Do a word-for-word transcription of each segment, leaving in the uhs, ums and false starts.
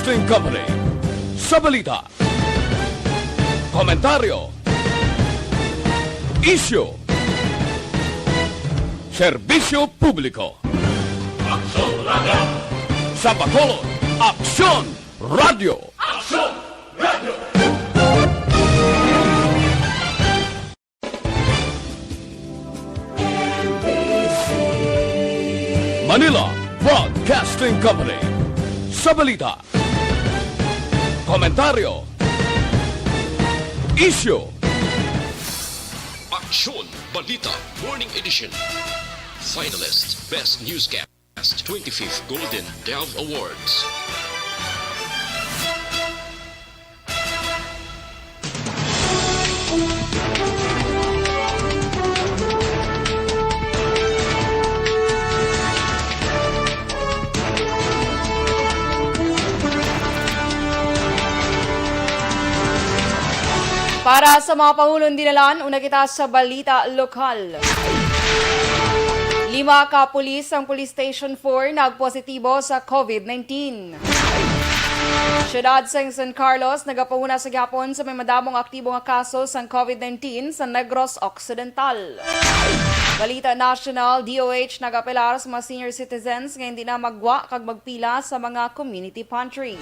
Broadcasting Company. Sa balita, komentaryo, isyu, serbisyo publiko. Aksyon Radio! Sa Bacolod, Aksyon Radio! Aksyon Radio! Manila Broadcasting Company. Sa balita, komentaryo, isyu, Aksyon Balita Morning Edition. Finalist Best Newscast twenty-fifth Golden Dove Awards. Para sa mga pangulong dinalan, una kita sa balita lokal. Lima ka pulis sang Police Station four nagpositibo sa COVID nineteen. Siyudad sang San Carlos nagapanguna sa gihapon sa may madamong aktibo nga kaso sang COVID nineteen sa Negros Occidental. Balita national, D O H nagapelar sa mga senior citizens nga hindi na maggwa kag magpila sa mga community pantry.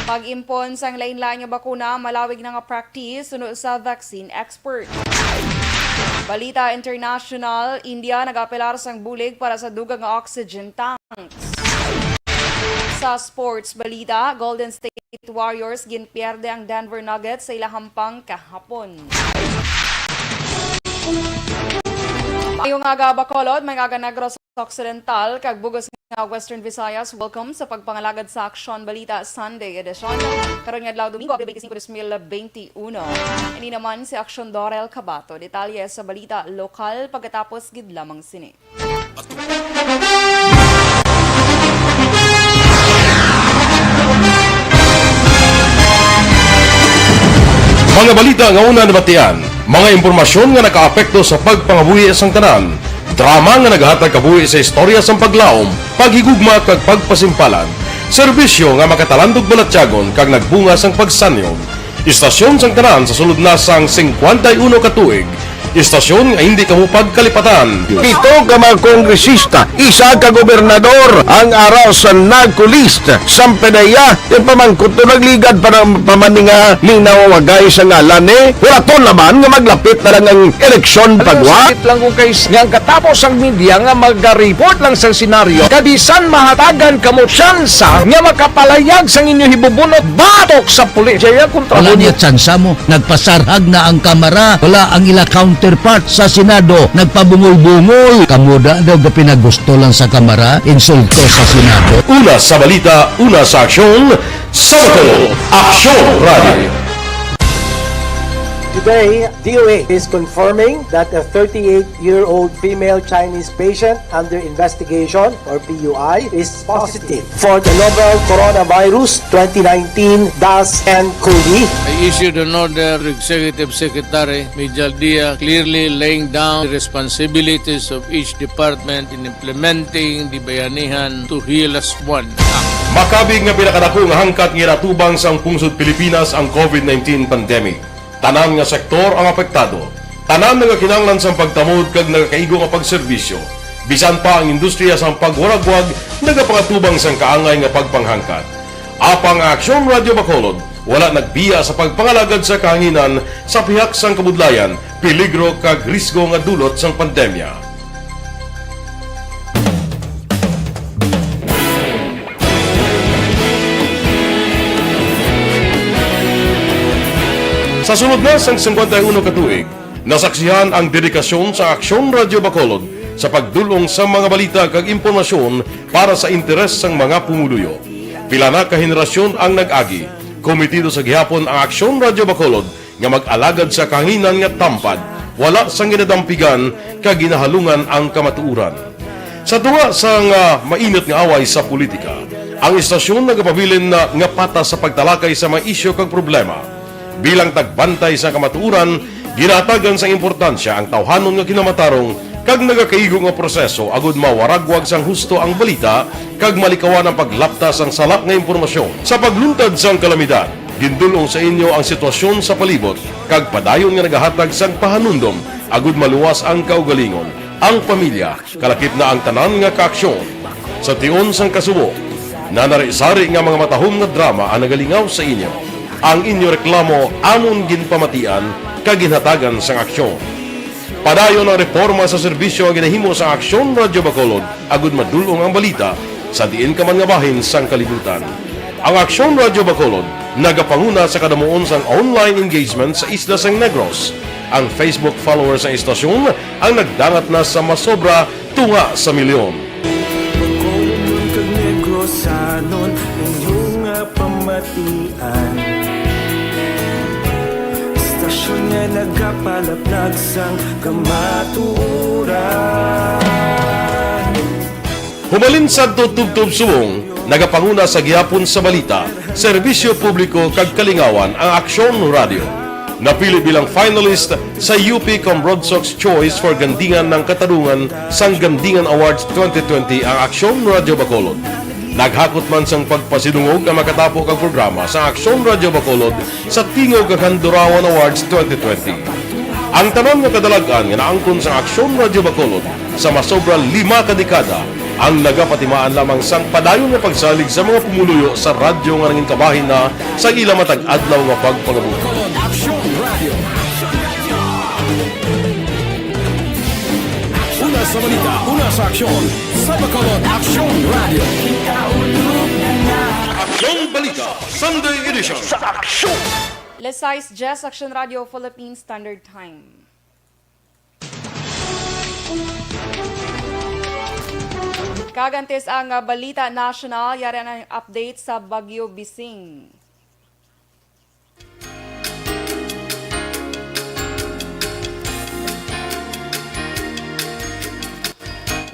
Pag-impon sang lain-lain nga bakuna, malawig na nga practice suno sa vaccine expert. Balita international, India nag-apelar sang bulig para sa dugang nga oxygen tanks. Sa sports balita, Golden State Warriors ginpierde ang Denver Nuggets sa ila hampang kahapon. Maayong aga, Bacolod, maayong aga, Negros Occidental, kag bug-os nga Western Visayas. Welcome sa pagpangalagad sa Aksyon Balita Sunday Edition. Karon nga adlaw, Domingo, Abril twenty-five, twenty twenty-one. Ini naman si Aksyon Dorel Cabato. Detalye sa balita lokal pagkatapos gid lamang sini. Mga balita nga una nabatian, mga impormasyon nga nakaapekto sa pagpangabuhi sang tanan, drama nga naghatag kabuhi sa istorya sang paglaom, paghigugma kag pagpasimpalan, serbisyo nga makatalandog balatyagon kag nagbunga sang pagsanyog. Istasyon sang tanan sa sulod na sang singkwenta y uno ka tuig. Istasyon nga hindi kamo pagkalipatan. Pito ka mga kongresista, isa ka gobernador ang ara sa NAGCO list. Sampedeya, yung pamangkot to nagligad para pamaninga minaw wagay sa ngalan ni. Wala to naman nga maglapit na lang ang eleksyon pagwa. Sakit lang kung kay nga ang katapos ang media nga magariport lang sa senaryo. Kabisan mahatagan kamo tsansa nga makapalayag sang inyo hibubunot batok sa pulis. Jaya kontra Wala mo niya tsansa mo. Nagpasarhag na ang Kamara. Wala ang ila counterpart sa Senado. Nagpabungol-bungol. Kamo da daw gapinagusto lang sa Kamara, insulto sa Senado. Una sa balita, una sa aksyon, sa Bacolod, Aksyon Radio. Today, D O H is confirming that a thirty-eight-year-old female Chinese patient under investigation, or P U I, is positive for the novel coronavirus twenty nineteen dash N COVID. I issued an order to Executive Secretary Mijal Dia, clearly laying down the responsibilities of each department in implementing the Bayanihan to Heal Us One Act. Makabig nga pinakadako nga hangkat nga ginatubang sang pungsod Pilipinas ang COVID nineteen pandemic. Tanan nga sektor ang apektado. Tanan nagakinahanglan sang pagtamod kag nagakaigo nga pagserbisyo. Bisan pa ang industriya sang pagwaragwag nagapangatubang sang kaangay nga pagpanghangkat. Apang ang Aksyon Radio Bacolod wala nagbiya sa pagpangalagad sa kahanginan sa pihak sang kabudlayan, peligro kag risgo nga dulot sang pandemya. Sa sulod na sang singkwenta y uno ka tuig, nasaksihan ang dedikasyon sa Aksyon Radio Bacolod sa pagdul-ong sa mga balita kag impormasyon para sa interes sang mga pumuluyo. Pila na ka henerasyon ang nag-agi, kometido sa gihapon ang Aksyon Radio Bacolod nga mag-alagad sa kahanginan nga tampad, wala sang ginadampigan kag ginahalungan ang kamatuoran. Sa tunga sang, ah, mainit nga away sa politika, ang istasyon nagapabilin na nga patas sa pagtalakay sa mga isyu kag problema. Bilang tagbantay sa kamatuoran, ginahatagan sang importansya ang tawhanon nga kinamatarong kag nagakaigo nga proseso agud mawaragwag sang husto ang balita kag malikawan ang paglapta sang sala nga impormasyon. Sa pagluntad sang kalamidad, gindul-ong sa inyo ang sitwasyon sa palibot kag padayon nga nagahatag sang pahanumdom agud maluwas ang kaugalingon, ang pamilya, kalakip na ang tanan nga kaaksyon. Sa tion sang kasubo, nanari-sari nga mga matahom nga drama ang nagalingaw sa inyo. Ang inyo reklamo amon ginpamatian kag ginhatagan sang aksyon. Padayon ang reporma sa serbisyo nga ginahimo sang Aksyon Radyo Bacolod agud madul-ong ang balita sa diin ka man nga bahin sang kalibutan. Ang Aksyon Radyo Bacolod nagapanguna sa kadamuon sang online engagement sa isla sang Negros. Ang Facebook followers sang istasyon ang nagdangat na sa masobra tunga sa milyon. Bacolod kag Negrosanon, inyo nga pamatian. Istasyon nga nagapalaplag sang kamatuoran. Humalin sadto tubtob subong, nagapanguna sa gihapon sa balita, serbisyo publiko kag kalingawan ang Aksyon Radyo. Napili bilang finalist sa U P Cambrodsoc's Choice for Gandingan ng Katarungan sang Gandingan Awards twenty twenty ang Aksyon Radyo Bacolod. Naghakot man sang pagpasidungog ang makatapo kag programa sa Aksyon Radyo Bacolod sa Tingog kag Handurawan Awards twenty twenty. Ang tanan nga kadalag-an nga naangkon sa Aksyon Radyo Bacolod sa masobra lima ka dekada ang nagapatimaan lamang sang padayon nga pagsalig sa mga pumuluyo sa radyo nga nangin kabahin na sa ila matag adlaw nga pagpangabuhi. Bacolod Aksyon Radio. Una sa balita, una sa aksyon, sa Bacolod Aksyon Radio. Aksyon Balita, Sunday Edition. Sa aksyon! Alas sais diyes, Aksyon Radio Philippine Standard Time. Kag antes ang, ah, balita nasyonal, yari ang update sa Bagyo Bising.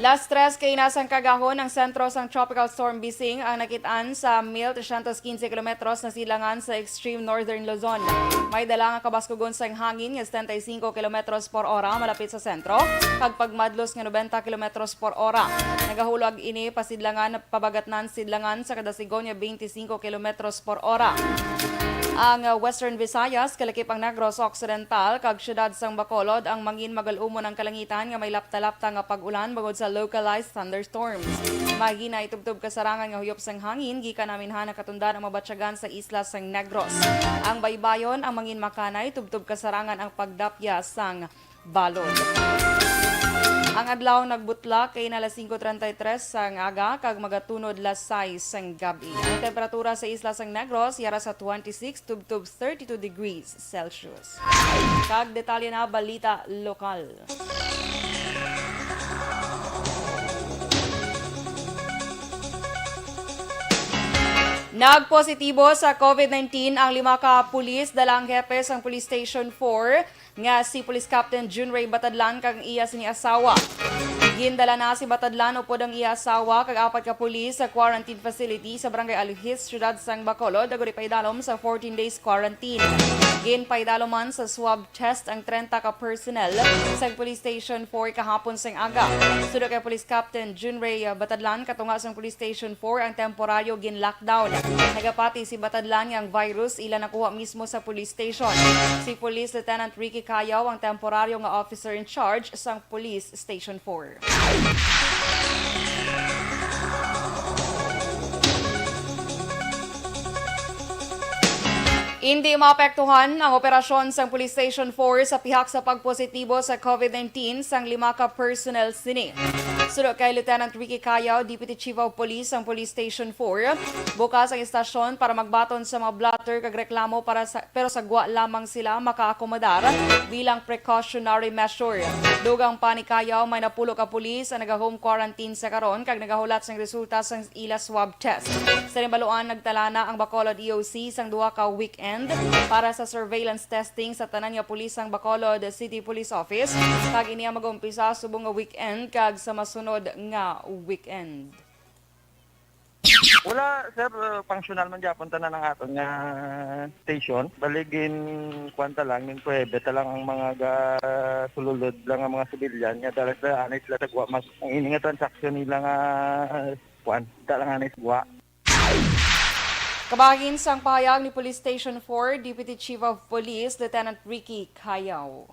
Las tres kaina sang kagahon ang sentro sang Tropical Storm Bising ang nakit-an sa mil trescientos quince kilometros na silangan sa extreme northern Luzon. May dala nga kabaskugon sang hangin nga setenta y cinco kilometros por ora malapit sa sentro, kag pagmadlos nga noventa kilometros por ora. Nagahulag ini pasidlangan, pabagatnan sidlangan sa kada sigon nga twenty-cinco kilometros por ora. Ang, uh, Western Visayas, kalakip ang Negros Occidental, kag siyudad sang Bacolod ang mangin magal-umon ang kalangitan nga may lapta-lapta nga pag-ulan bangod sa localized thunderstorms. Mahina itubtob kasarangan nga huyop sang hangin gikan aminhan nakatundan ang mabatyagan sa isla sang Negros. Ang baybayon ang mangin makanay tubtob kasarangan ang pagdapya sang balod. Ang adlaw nagbutlak kay na alas singko treinta y tres sang aga kag magatunod las sais sang gab-i. Ang temperatura sa isla sang Negros yara sa twenty-six tubtob thirty-two degrees Celsius. Kag detalye na balita lokal. Nagpositibo sa covid nineteen ang lima ka pulis, dala ang hepe sang Police Station four, nga si Police Captain Junray Batadlan kag ang iya sini asawa. Gindala na si Batadlan upod ang iya asawa kag apat ka pulis sa quarantine facility sa Barangay Aluhis, Siyudad sang Bacolod, agod ipaidalom sa fourteen days quarantine. Ginpaidalom man sa swab test ang trenta ka personnel sa Police Station four kahapon sang aga. Suno kay Police Captain Junray Batadlan, katunga sang Police Station four ang temporaryo gin-lockdown. Nagapati si Batadlan nga ang virus ila nakuha mismo sa police station. Si Police Lieutenant Ricky Cayaw ang temporaryo nga officer in charge sang Police Station four. Indi maapektuhan ang operasyon sang Police Station four sa pihak sa pagpositibo sa covid nineteen sang lima ka personnel sini. Suno kay Lieutenant Ricky Cayaw, Deputy Chief of Police sang Police Station four, bukas ang istasyon para magbaton sa mga blotter kag reklamo para sa, pero sa gwa lamang sila makaakomodar bilang precautionary measure. Dugang pa ni Cayaw, may napulo ka pulis ang naga-home quarantine sa karon kag nagahulat sang resulta sang ila swab test. Sa Rimbaluan, nagtala na ang Bacolod E O C sang duha ka weekend para sa surveillance testing sa tanan nga pulis sang Bacolod City Police Office, kag ini ang mag-umpisa subong nga weekend kag sa masunod nga weekend. Wala, sir. Uh, functional man gyapon tanan ang aton nga station. Bali, gin-, kuwan ta lang, gin-prohibit ta lang ang mga ga-, sululod lang ang mga sibilyan nga dala sila anay sila sa gwa. Mas, ang ini nga transaksyon nila nga, uh, kuwan, ta lang anay sa gwa. Kabahin sang pahayag ni Police Station four Deputy Chief of Police Lieutenant Ricky Cayao.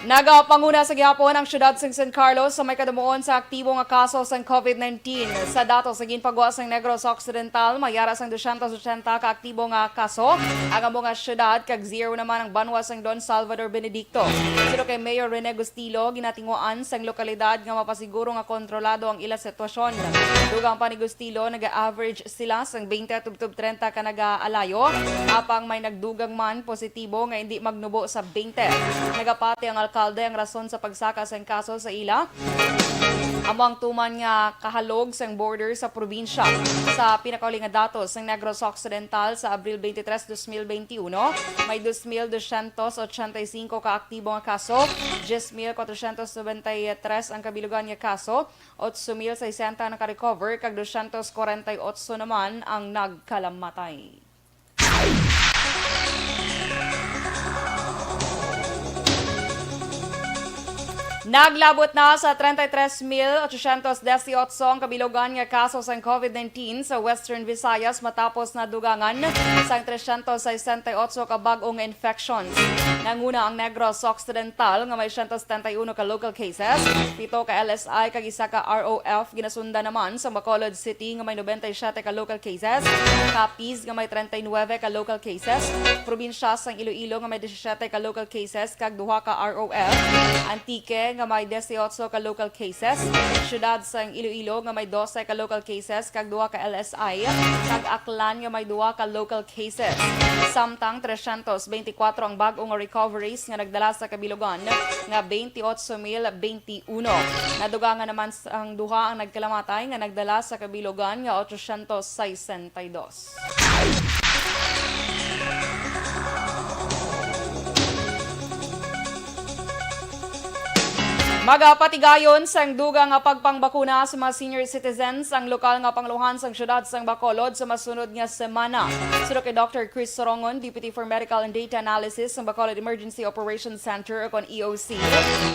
Nagapanguna sa gihapon ang siyudad sang San Carlos sa may kadumuon sa aktibo nga kaso sang COVID nineteen. Sa datos nga ginpagwa sang Negros Occidental, may ara sang dosyentos otsenta ka aktibo nga kaso ang amo nga siyudad, kag zero naman ang banwa sang Don Salvador Benedicto. Suno kay Mayor Rene Gustilo, ginatinguhaan sang lokalidad nga mapasiguro nga kontrolado ang ila sitwasyon. Dugang pa ni Gustilo, naga-average sila sang twenty tubtob treinta ka nagaalayo, apang may nagdugang man positibo nga indi magnubo sa twenty. Nagapati ang alkalde ang rason sa pagsaka sang kaso sa ila. Amo ang tuman nga kahalog sang border sa probinsya. Sa pinakauli nga datos sang Negros Occidental sa Abril twenty-three, dos mil twenty-uno, may dos mil dosyentos otsenta y cinco ka aktibo nga kaso, diyes mil kwatrosyentos nobenta y tres ang kabilugan nga kaso, otso mil sesenta ang naka-recover, kag dosyentos kwarenta y otso naman ang nagkalamatay. Naglabot na sa treinta y tres mil ochocientos dieciocho ang kabilugan nga kaso sang COVID nineteen sa Western Visayas matapos nadugangan sang tresyentos sesenta y otso ka bag-o nga infections. Nanguna ang Negros Occidental nga may siyento setenta y uno ka local cases, pito ka L S I kag isa ka R O F. Ginasundan naman sa Bacolod City nga may nobenta y siyete ka local cases, Capiz nga may treinta y nueve ka local cases, probinsya sang Iloilo nga may disisiete ka local cases kag duha ka R O F, Antique nga may dieciocho ka local cases, siyudad sang Iloilo nga may dose ka local cases kag duha ka L S I, kag Aklan nga may duha ka local cases. Samtang tresyentos beintikwatro ang bag-o nga recoveries nga nagdala sa kabilugan nga beintiotso mil beintiuno. Nadugangan naman sang duha ang nagkalamatay nga nagdala sa kabilugan nga ochocientos sesenta y dos. Magapatigayon sang dugang nga pagpangbakuna sa mga senior citizens ang lokal nga pangulohan sang siyudad sang Bacolod sa masunod nga semana. Suno kay Doctor Chris Sorongon, Deputy for Medical and Data Analysis sang Bacolod Emergency Operations Center, o kon E O C,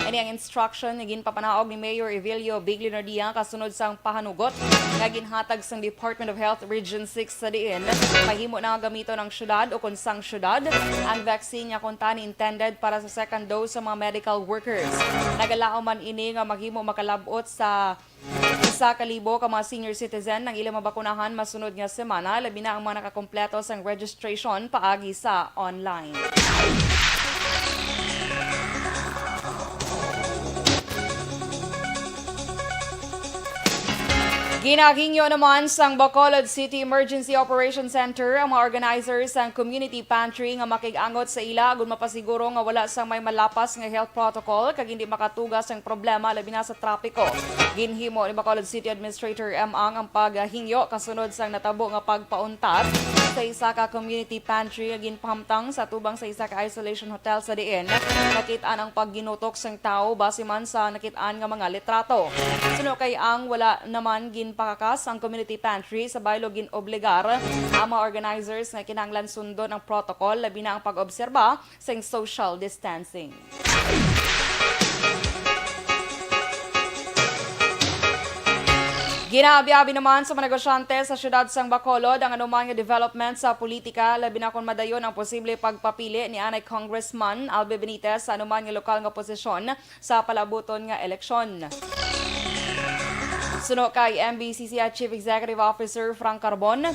ini ang instruction nga ginpapanaog ni Mayor Evelio Biglino Dia kasunod sang pahanugot nga ginhatag sang Department of Health Region six, sa diin mahimo na nga gamiton ang siyudad o kon sang siyudad ang vaccine nga kuntani intended para sa second dose sa mga medical workers. Nagalaom man ini nga mahimo makalab-ot sa isa ka libo ka mga senior citizen ang ilang mabakunahan masunod nga semana, labi na ang mga nakakompleto sang registration paagi sa online. Ginahingyo naman sang Bacolod City Emergency Operations Center ang mga organizers sang community pantry nga makig-angot sa ila agon mapasiguro nga wala sang may malapas nga health protocol kag hindi makatuga sang problema, labi na sa trapiko. Ginhimo ni Bacolod City Administrator M. Ang ang paghingyo kasunod sang natabo nga pagpauntat sa isa ka community pantry nga ginpahamtang sa atubang sa isa ka isolation hotel, sa diin nakit-an ang pagginutok sang tawo base man sa nakit-an nga mga litrato. Suno kay Ang, wala naman ginpakakas ang community pantry sa baylo, gin-obligar ang mga organizers nga kinahanglan sundon ang protocol, labi na ang pag-obserba sang social distancing. Ginaabi-abi naman sa mga negosyante sa siyudad sang Bacolod ang anuman nga development sa politika, labi na kon madayon ang posible pagpapili ni anay Congressman Albe Benitez sa anuman nga lokal nga posisyon sa palabuton nga eleksyon. Suno kay M B C C I Chief Executive Officer Frank Carbon,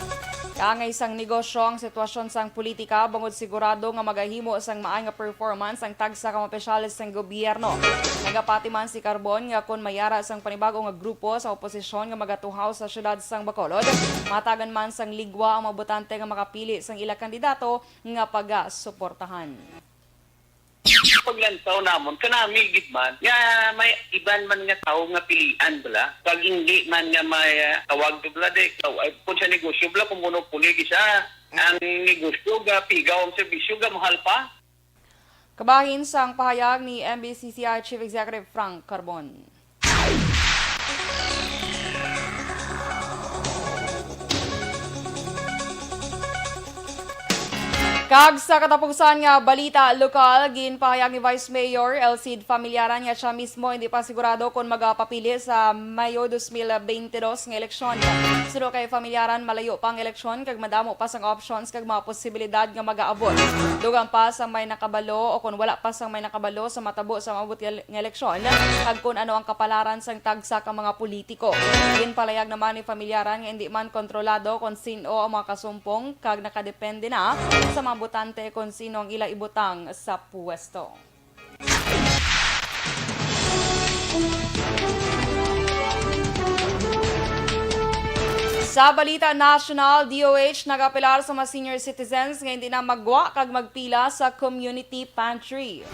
kaangay sang negosyo ang sitwasyon sang politika bangod sigurado nga magahimo sang maay nga performance ang tagsa ka mga opisyales sang gobyerno. Nagapati man si Carbon nga kon may ara sang panibag-o nga grupo sa oposisyon nga magatuhaw sa siyudad sang Bacolod, mahatagan man sang ligwa ang mga botante nga makapili sang ila kandidato nga pagasuportahan. Paglantaw namon, kanami gid man, nga may iban man nga tawo nga pilian bala. Pag hindi man nga may, ah, tawag to bala, di, taw-, ay, kung sa negosyo bala, kung monopoly, kisa ang negosyo ga pigaw, ang serbisyo ga mahal pa. Kabahin sang pahayag ni M B C C I Chief Executive Frank Carbon. Kag sa katapusan nga balita lokal, ginpahayag ni Vice Mayor Elcid Familiaran nga siya mismo hindi pa sigurado kon magapapili sa Mayo dos mil beintidos nga eleksyon. Suno kay Familiaran, malayo pa ang eleksyon kag madamo pa sang options kag mga posibilidad nga magaabot. Dugang pa sa may nakabalo o kon wala pa sa may nakabalo sa matabo sa maabot nga nga eleksyon, kag kon ano ang kapalaran sang tagsa ka mga politiko. Ginpalayag naman ni Familiaran nga hindi man kontrolado kon sin-o ang mga kasumpong kag nakadepende na sa mga botante kon sino ang ila ibutang sa puwesto. Sa balita national, D O H nagapelar sa mga senior citizens nga hindi na maggwa kag magpila sa community pantry.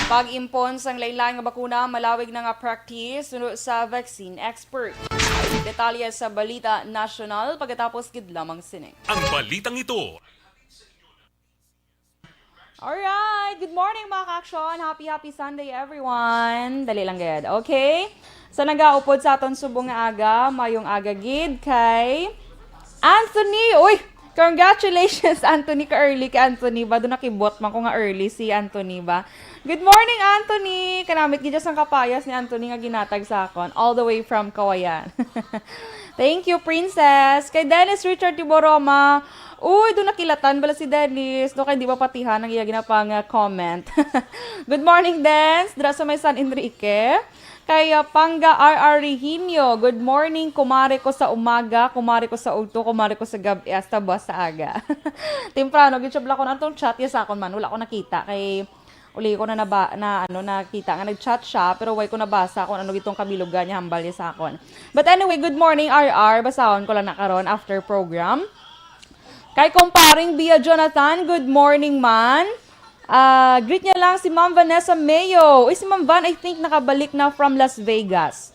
Pag-impon sang lain-lain nga bakuna, malawig na nga practice suno sa vaccine expert. Detalye sa balita national pagkatapos gid lamang sini. Ang balitang ito. Alright! Good morning, mga ka-aksyon! Happy, happy Sunday, everyone! Dali lang gid, okay? Sa nagaupod sa aton subong nga aga, mayong aga gid kay Anthony! Uy! Congratulations, Anthony, ka-early kay Anthony ba? Doon nakibot man ko nga early si Anthony ba? Good morning, Anthony! Kanamit gid sang kapayas ni Anthony nga ginatag sa akon, all the way from Kawayan. Thank you, Princess! Kay Dennis Richard Tiboroma, uy, doon nakilatan bala si Dennis. No, kay di mapatihan ang iya ginapang, ah, comment. Good morning, Dens. Dira sa may San Enrique. Kay, ah, Panga R R Rehinio, good morning, kumare ko sa umaga, kumare ko sa ugto, kumare ko sa gabi, hasta buwas sa aga. Temprano, gid siya blakon. Antong chat ya sa akon man, wala ko nakita. Kay, uli ko na naba-, na, ano, nakita nga nag-chat siya, pero way ko nabasa kung ano gitong kabilugan niya, hambal niya sa akon. But anyway, good morning, R R. Basahon ko lang na karon after program. Kay kumparing Bia Jonathan, good morning man. Ah, greet niya lang si Ma'am Vanessa Mayo. Uy, si Ma'am Van, I think, nakabalik na from Las Vegas.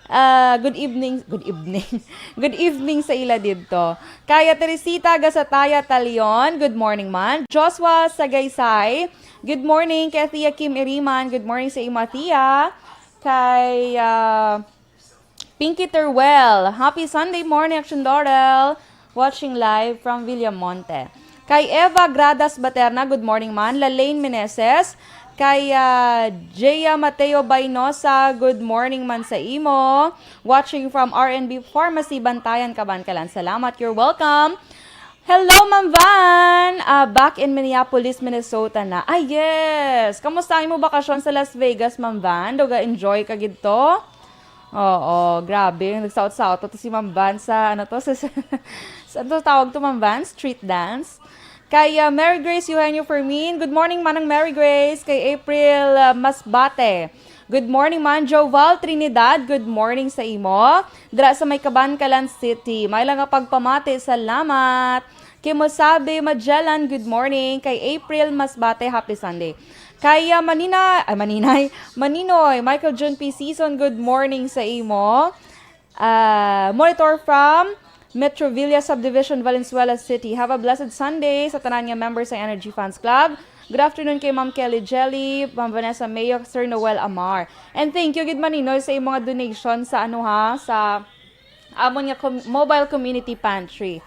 Ah, good evening, good evening. Good evening sa ila didto. Kaya Teresita Gasataya Talion, good morning man. Joshua Sagaysay, good morning. Kay Thea Kim Iriman, good morning sa imo, Thea. Kay, ah, Pinky Teruel, happy Sunday morning, Action Dorel. Watching live from Villamonte. Kay Eva Gradas Baterna, good morning man. Lalaine Meneses. Kay, ah, Jaya Mateo Bainosa, good morning man sa imo. Watching from R N B Pharmacy, Bantayan, Kabankalan. Salamat, you're welcome. Hello, Ma'am Van! Ah, back in Minneapolis, Minnesota na. Ay, yes! Kamusta ang imong bakasyon sa Las Vegas, Ma'am Van? Daw ga-enjoy ka gid to? Oo, grabe. Nagsaot-saot to si Ma'am Van sa, ano to, sa, sa, sa, ano to tawag to, Ma'am Van? Street dance? Kay, ah, Mary Grace Eugenio Fermin. Good morning, Manang Mary Grace. Kay April, ah, Masbate. Good morning, man. Joval Trinidad, good morning sa imo. Dira sa may Kabankalan City. May lang nga pagpamati, salamat. Kay Mosabe Magellan, good morning. Kay April Masbate, happy Sunday. Kay, ah, Manina-, ay, Maninay, Maninoy, Michael June P. Season, good morning sa imo. Ah, monitor from Metro Villa Subdivision, Valenzuela City. Have a blessed Sunday sa tanan nga members sa Energy Fans Club. Good afternoon kay Ma'am Kelly Jelly, Ma'am Vanessa Mayo, Sir Noel Amar. And thank you gid, Maninoy, sa imong mga donation sa, ano ha, sa amon nga com-, mobile community pantry.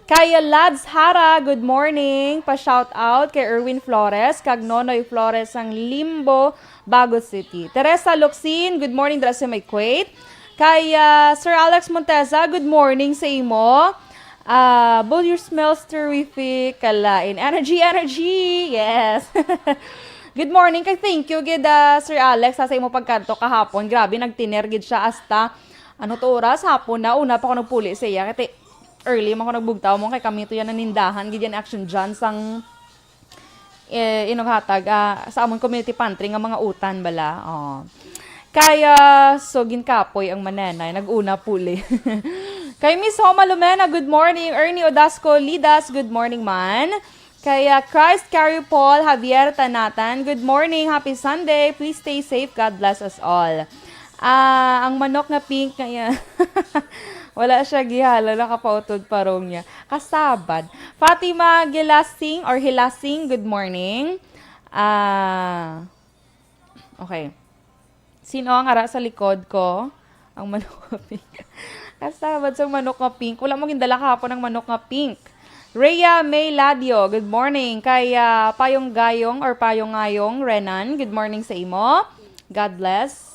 Kay Lads Hara, good morning. Pa-shout out kay Erwin Flores kag Nonoy Flores sang Limbo, Bago City. Teresa Locsin, good morning dira sa may Kuwait. Kay, ah, Sir Alex Monteza, good morning sa imo. Ah, both your smells terrific. Kalain. Energy, energy. Yes. Good morning. Kay thank you gid, ah, Sir Alex, ha, sa imo pagkadto kahapon. Grabe, nagtiner gid siya hasta, ano to oras? Hapon na. Una pa ko nagpuli sa iya. Kay early man ko nagbugtaw mo. Kay kami to yan nanindahan. Gid yan action dyan sang eh, inughatag, ah, sa amon community pantry nga mga utan bala. Oh. Kaya, so, ginkapoy ang mananay. Nag-una puli. Kay Miss Homa Lumena, good morning. Ernie Odasco Lidas, good morning man. Kaya Christ Carry Paul Javier Tanatan, good morning. Happy Sunday. Please stay safe. God bless us all. Ah, ang manok nga pink nga iya. Wala siya gihala, nakapautod pa rong niya. Kasabad. Fatima Gilasing or Hilasing, good morning. Ah, okay. Sino ang ara sa likod ko? Ang manok nga pink. Asa ba sa manok nga pink? Wala mo gindala kahapon ang manok nga pink. Rhea May Ladio, good morning. Kay, ah, Payong Gayong or Payong Ngayong, Renan, good morning sa imo. God bless.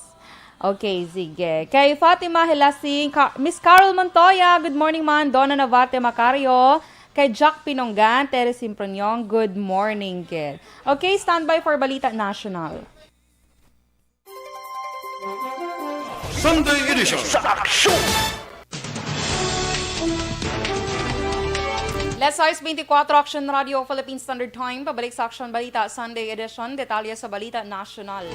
Okay, sige. Kay Fatima Helasing, Ka-, Miss Carol Montoya, good morning man. Donna Navarte Macario, kay Jack Pinonggan, Terry Simpronion, good morning, gid. Okay, standby for Balita National. Sunday Edition sa Aksyon! Las sais beintikwatro, Action Radio, Philippine Standard Time. Pabalik sa Action Balita Sunday Edition. Detalye sa Balita National.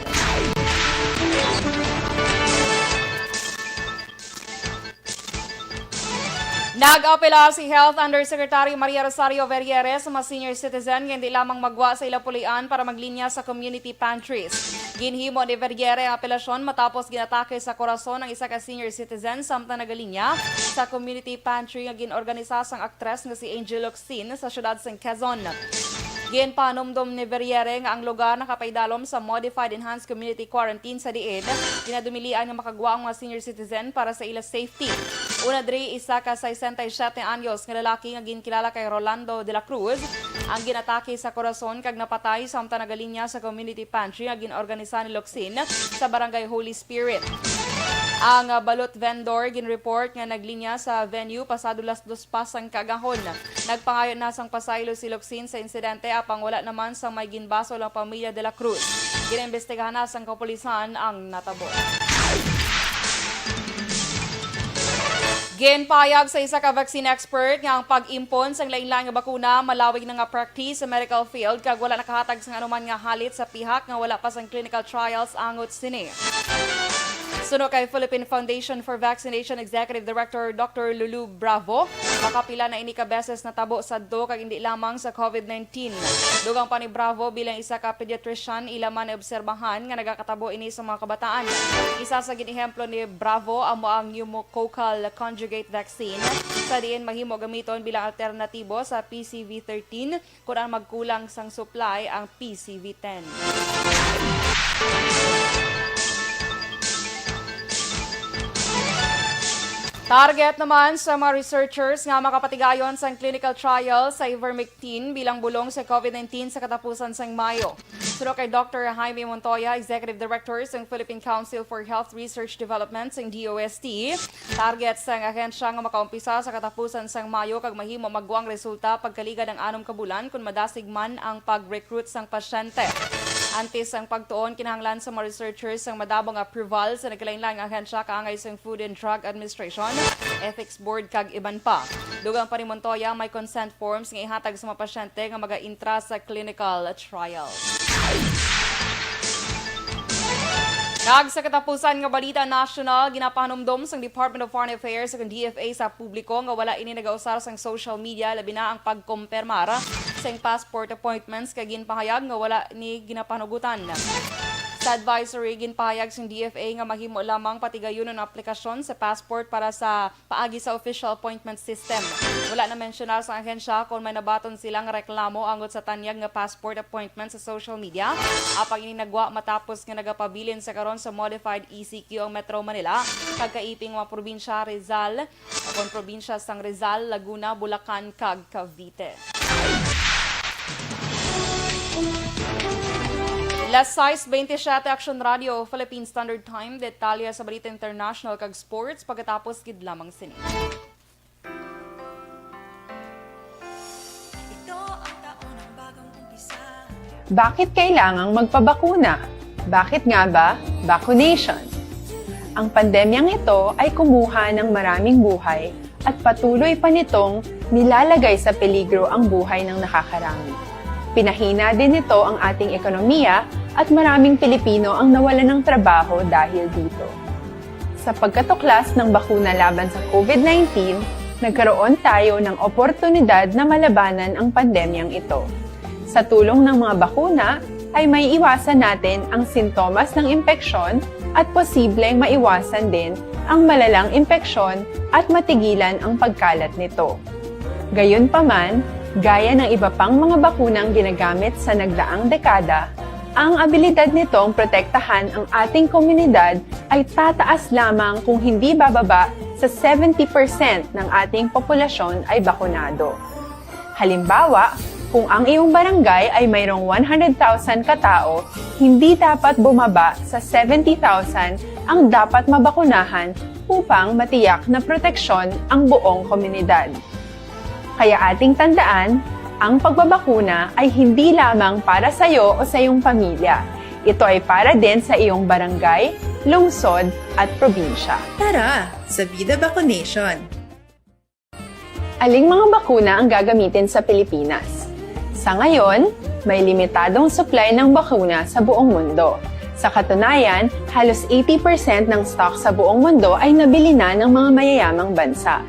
Nag-apela si Health Undersecretary Maria Rosario Vergeres sa mga senior citizen nga hindi lamang magwa sa ila pulian para maglinya sa community pantries. Ginhimo ni Vergeres ang apelasyon matapos ginatake sa korason ang isa ka senior citizen samtang nagalinya sa community pantry nga gin-organisa sang aktres nga si Angel Locsin sa siyudad sang Quezon. Ginpanumdom ni Vergeres nga ang lugar nakapaidalom sa Modified Enhanced Community Quarantine sa diin ginadumilian nga makagwa ang mga senior citizen para sa ila safety. Una diri, isa ka sesenta y siyete anyos nga lalaki nga ginkilala kay Rolando de la Cruz ang ginatake sa korason kag napatay samtang nagalinya sa community pantry nga gin-organisa ni Locsin sa Barangay Holy Spirit. Ang, ah, balot vendor ginreport nga naglinya sa venue pasado las dos pa sang kaagahon. Nagpangayo na sang pasaylo si Locsin sa insidente, apang wala naman sang may ginbasol ang pamilya de la Cruz. Ginaimbestigahan na sang kapulisan ang natabo. Ginpahayag sa isa ka vaccine expert nga ang pag-impon sang lain-lain nga bakuna malawig na nga practice sa medical field kag wala nakahatag sang anuman nga halit sa pihak nga wala pa sang clinical trials angot sini. Suno kay Philippine Foundation for Vaccination Executive Director Doctor Lulu Bravo, makapila na ini ka beses natabo sadto kag indi lamang sa COVID nineteen. Dugang pa ni Bravo, bilang isa ka pediatrician, ila man naobserbahan nga nagakatabo ini sa mga kabataan. Isa sa gin-ehemplo ni Bravo amo ang pneumococcal conjugate vaccine, sa diin mahimo gamiton bilang alternatibo sa P C V thirteen kon ang magkulang sang supply ang P C V ten. Target naman sa mga researchers nga makapatigayon sang clinical trial sa ivermectin bilang bulong sa COVID nineteen sa katapusan sang Mayo. Suno kay Doctor Jaime Montoya, Executive Director sang Philippine Council for Health Research Development sang D O S T, target sang ahensya nga makaumpisa sa katapusan sang Mayo kag mahimo magwa ang resulta pagkaligad ang anom ka bulan kon madasig man ang pag-recruit sang pasyente. Antes sang pagtuon, kinahanglan sa mga researchers sang madamo nga approval sa nagkalainlain nga ahensya kaangay sang Food and Drug Administration, Ethics Board kag iban pa. Dugang pa ni Montoya, may consent forms nga ihatag sa mga pasyente nga maga-intra sa clinical trial. Kag sa katapusan nga balita nasyonal, ginapahanumdom sang Department of Foreign Affairs ug D F A sa publiko nga wala ini nagausar sang social media, labi na ang pagkompermar sang passport appointments, kay ginpahayag nga wala ni ginapanugutan. Sa advisory, ginpahayag sang D F A nga mahimo lamang patigayon ang aplikasyon sa passport para sa paagi sa official appointment system. Wala na mensyonar sa ahensya kon may nabaton sila nga reklamo angot sa tanyag nga passport appointment sa social media. Apang ini nagwa matapos nga nagapabilin sa karon sa modified E C Q ang Metro Manila, kag kaiping mga probinsya Rizal, akon probinsya sang Rizal, Laguna, Bulacan, kag Cavite. Las sais beintisyete, Action Radio, Philippine Standard Time, detalye sa balita international kag sports pagkatapos gid lamang sini. Bakit kailangang magpabakuna? Bakit nga ba vaccination? Ang pandemyang ito ay kumuha ng maraming buhay at patuloy pa nitong nilalagay sa peligro ang buhay ng nakakarami. Pinahina din nito ang ating ekonomiya at maraming Pilipino ang nawalan ng trabaho dahil dito. Sa pagkatuklas ng bakuna laban sa COVID nineteen, nagkaroon tayo ng oportunidad na malabanan ang pandemyang ito. Sa tulong ng mga bakuna, ay maiiwasan natin ang sintomas ng impeksyon at posibleng maiwasan din ang malalang impeksyon at matigilan ang pagkalat nito. Gayunpaman, Gaya ng iba pang mga bakunang ginagamit sa nagdaang dekada, ang abilidad nitong protektahan ang ating komunidad ay tataas lamang kung hindi bababa sa seventy percent ng ating populasyon ay bakunado. Halimbawa, kung ang iyong barangay ay mayroong one hundred thousand katao, hindi dapat bumaba sa seventy thousand ang dapat mabakunahan upang matiyak na proteksyon ang buong komunidad. Kaya ating tandaan, ang pagbabakuna ay hindi lamang para sa iyo o sa iyong pamilya. Ito ay para din sa iyong barangay, lungsod, at probinsya. Tara sa Vida Vaccination! Aling mga bakuna ang gagamitin sa Pilipinas? Sa ngayon, may limitadong supply ng bakuna sa buong mundo. Sa katunayan, halos eighty percent ng stock sa buong mundo ay nabili na ng mga mayayamang bansa.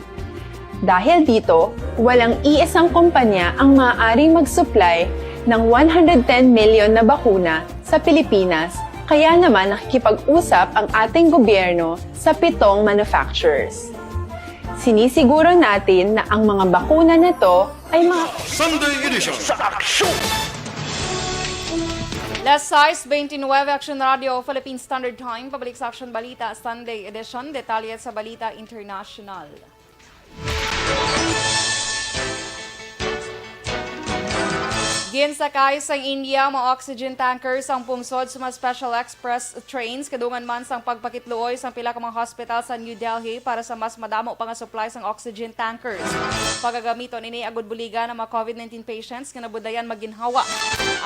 Dahil dito, walang iisang kumpanya ang maaaring mag-supply ng one hundred ten million na bakuna sa Pilipinas, kaya naman nakikipag-usap ang ating gobyerno sa pitong manufacturers. Sinisiguro natin na ang mga bakuna na to ay mga Sunday Edition. Sa aksyon! Las sais veintinueve, Aksyon Radio, Philippine Standard Time, pabalik sa Aksyon Balita, Sunday Edition. Detalye sa Balita International. Ginsakay sang India mga oxygen tankers ang pungsod sa mga special express trains, kadungan man sang pagpakitluoy sang pila ka mga hospital sa New Delhi para sa mas madamo pa nga supply sang oxygen tankers. Pagagamiton ini agud buligan ang mga covid nineteen patients nga nabudayan maginhawa.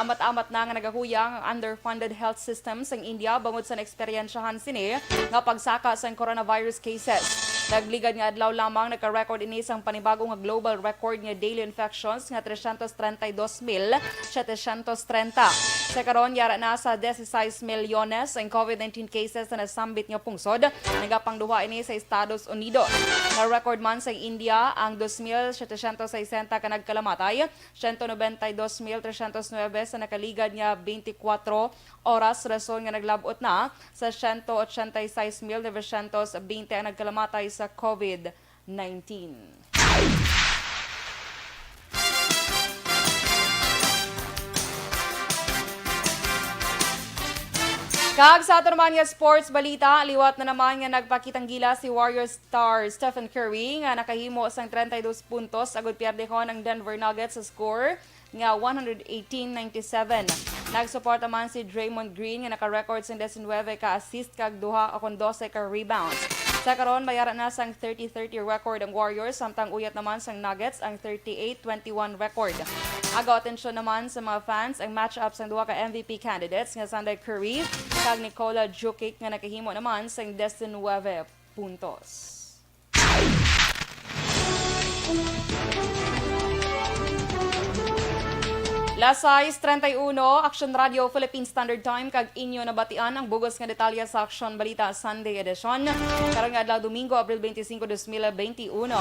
Amat-amat na nga nagahuyang ang underfunded health system sang India bangod sa eksperyensyahan sini nga pagsaka sang coronavirus cases. Nagligad nga adlaw lamang nagka-record ini sang panibago nga global record nga daily infections nga trescientos treinta y dos mil setecientos treinta. Sa karon, yara na sa dieciséis milyones ang covid nineteen cases sa nasambit nga pungsod. Nagapangduha ini sa Estados Unidos. Na-record man sa India ang dos mil setecientos sesenta ka nagkalamatay, ciento noventa y dos mil trescientos nueve sa nakaligad nga beintikwatro oras, rason nga naglab-ot na sa ciento ochenta y seis mil novecientos veinte ang nagkalamatay sa covid nineteen. Kag sa ato naman nga sports balita, liwat na naman nga nagpakitang gilas si Warriors star Stephen Curry nga nakahimo sang treinta y dos puntos agud pierdehon ang Denver Nuggets sa score nga one hundred eighteen ninety-seven. Nagsuporta man si Draymond Green nga naka-record sang diecinuebe ka assist kag duha o kon dose ka rebounds. Sa karon, may ara na sang thirty thirty record ang Warriors, samtang uyat naman sang Nuggets ang thirty-eight twenty-one record. Agaw atensyon naman sa mga fans ang match-up sang duha ka M V P candidates nga sanday Curry kag Nikola Jokic nga nakahimo naman sang diecinuebe puntos. Las sais treinta y uno, Aksyon Radio Philippine Standard Time, kag inyo nabatian ang bug-os nga detalye sa Aksyon Balita Sunday Edition. Karon nga adlaw, Domingo, Abril twenty-five, twenty twenty-one.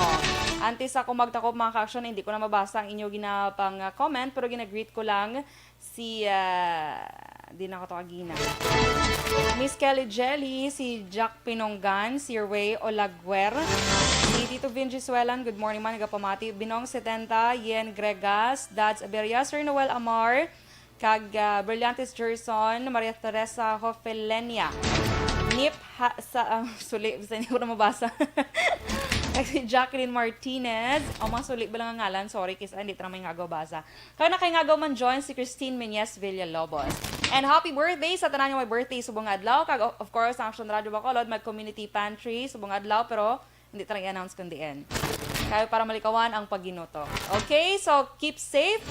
Antes ako magtakop, mga ka-aksyon, hindi ko na mabasa ang inyo ginapang, ah, comment, pero ginagreet ko lang si, ah, di na ko to agina. Miss Kelly Jelly, si Jack Pinonggan, si Ray Olaguer, si Tito Vinci Suelan, good morning man, nagapamati. Binong setenta, Yen Gregas, Dads Aberia, Sir Noel Amar, kag, ah, Brillantes Gerson, Maria Teresa Hofelenia. Nip ha, sa, ah, suli, basta hindi ko na mabasa. Kag si Jacqueline Martinez, ang mga suli ba lang ang ngalan? Sorry, kis-a hindi ta na may ngagaw basa. Kag nakay ngagaw man join si Christine Meñez Villalobos. And happy birthday sa tanan nga may birthday subong adlaw. Kag o-, of course, ang Aksyon Radio Bacolod may community pantry subong adlaw, pero hindi ta lang i-announce kung diin. Kay para malikawan ang pagginuto. Okay, so keep safe.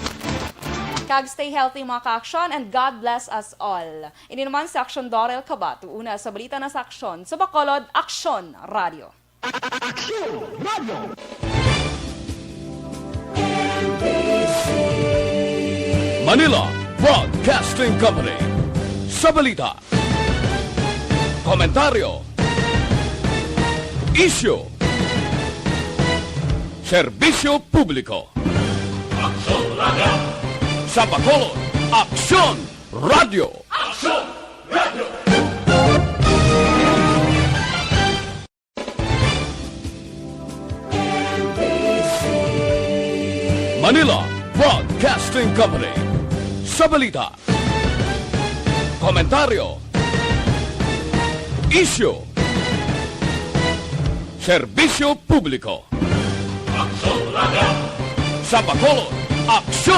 Kag stay healthy, mga ka-aksyon, and God bless us all. Ini naman si Aksyon Dorel Cabato. Una sa balita na sa Aksyon. Sa Bacolod, Aksyon Radio. Aksyon Radio. Manila Broadcasting Company. Sa balita, komentaryo, isyu, serbisyo publiko. Aksyon Radio. Sa Bacolod, Aksyon Radio. Aksyon Radio. Manila Broadcasting Company. Sa balita, komentaryo, isyu, serbisyo publiko. Sa Bacolod, aksyon!